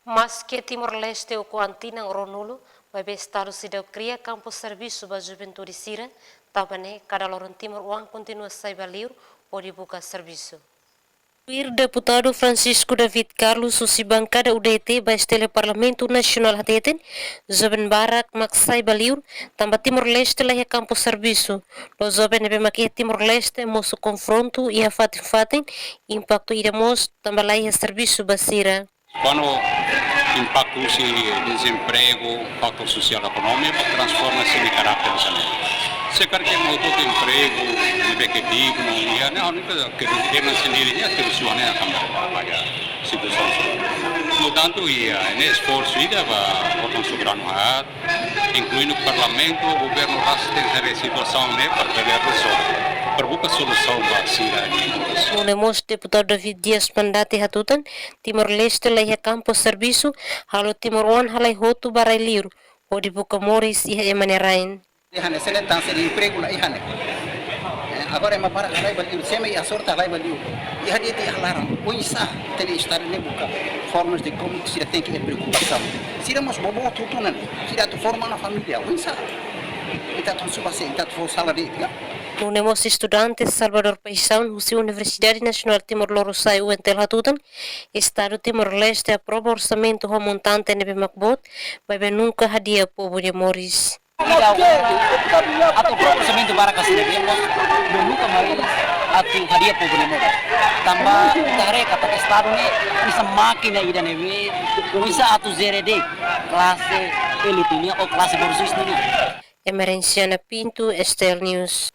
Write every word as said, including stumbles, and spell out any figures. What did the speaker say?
Maske Timor-Leste ukun an tinan ruanulu, maibé Estadu seidauk kria kampu servisu ba juventude sira, tanba ne'e kada loron timoroan kontinua sai ba liur hodi buka servisu. Tuir Deputadu Francisco David Carlos husi bankada U D T ba STL Parlamentu Nasionál hateten, joven barak mak sai ba liur, tanba Timor-Leste laiha kampu servisu. No joven ne'ebé mak iha Timor-Leste mosu konfrontu iha fatin-fatin, impaktu ida mós tanba laiha servisu ba sira. Kuandu impaktu husi dezempregu, fatór sosiál ekonomia, transforma sira-nia karakter hanesan ne'e. Se karik ema hotu-hotu empregu ne'ebé ke dignu, iha ne'e, ha'u hanoin katak ke, ema sendiri ne'e, ke rusuhan ne'e akan ba, ba, ba, ya, situasaun sira. No entantu, iha ne'e esforsu ida ba órgaun soberanu haat, inkluindu Parlamentu, governu rasik tenke haree situasaun ne'e para bele rezolve, para buka solusaun ba sira-nia moris. Nune'e mós Deputadu David Dias Mandate hatutan, Timor-Leste laiha kampu servisu, halo timoroan halai hotu ba rai liur hodi buka moris iha ema nia rain. Iha ne'e selen tan selen empregu la iha ne'e. Eh, agora ema barak halai ba liur, se ema iha sorte halai ba liur. Iha de'it iha laran, oinsá ita-nia Estadu ne'e buka formas de como sira tenke iha preokupasaun. Sira mós boboot hotu ona ne'e, sira atu forma ona família, oinsá ita atu suba se, ita atu fó sala de'it, ya. Nune'e mós estudante Salvador Paixão, husi Universidade Nasionál Timor Lorosa'e, UNTL, hatutan, Estadu Timor-Leste aprova orsamentu ho montante ne'ebé mak boot, maibé nunka hadi'a povu nia moris. Ida atu aprova orsamentu barak hanesan ne'e, maibé nunka mai atu hadi'a povu nia moris. Tanba ita haree katak Estadu ne'e hanesan mákina ida ne'ebé oinsá atu jere de'it klase elite nian ou klase borjuis nian. Emerenciana Pinto, STL News.